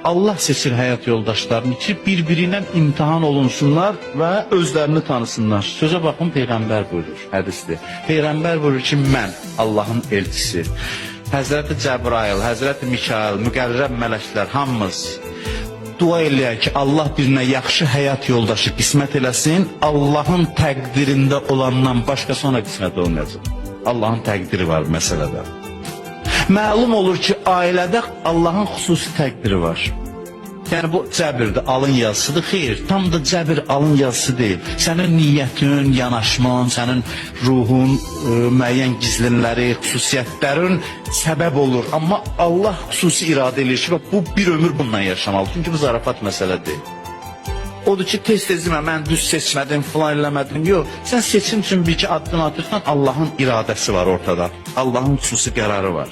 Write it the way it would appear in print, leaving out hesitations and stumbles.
Allah seçir həyat yoldaşlarını ki, bir-biri ilə imtahan olunsunlar və özlərini tanısınlar. Sözə baxın, Peyğəmbər buyurur, hədisdir. Peyğəmbər buyurur ki, mən Allahın elçisi, Həzrəti Cəbrail, Həzrəti Mikail, müqərrəb mələklər hamımız dua eləyək ki, Allah birinə yaxşı həyat yoldaşı qismət eləsin. Allahın təqdirində olandan başqası ona qismət olmayacaq. Allahın təqdiri var bu məsələdə. Məlum olur ki, ailədə Allahın xüsusi təqdiri var. Yəni bu cəbirdir, alın yazısıdır. Xeyr, tam da cəbir alın yazısı deyil. Sənin niyyətin, yanaşman, sənin ruhun, müəyyən gizlinləri, xüsusiyyətlərin səbəb olur. Amma Allah xüsusi iradə eləyir ki, bax, bu bir ömür bununla yaşamalı. Çünki bu zarafat məsələ deyil. Odur ki, tez-tez demə, mən düz seçmədim, filan eləmədim. Yox, sən seçim üçün bir iki addım atırsan, Allahın iradəsi var ortada. Allahın xüsusi qərarı var.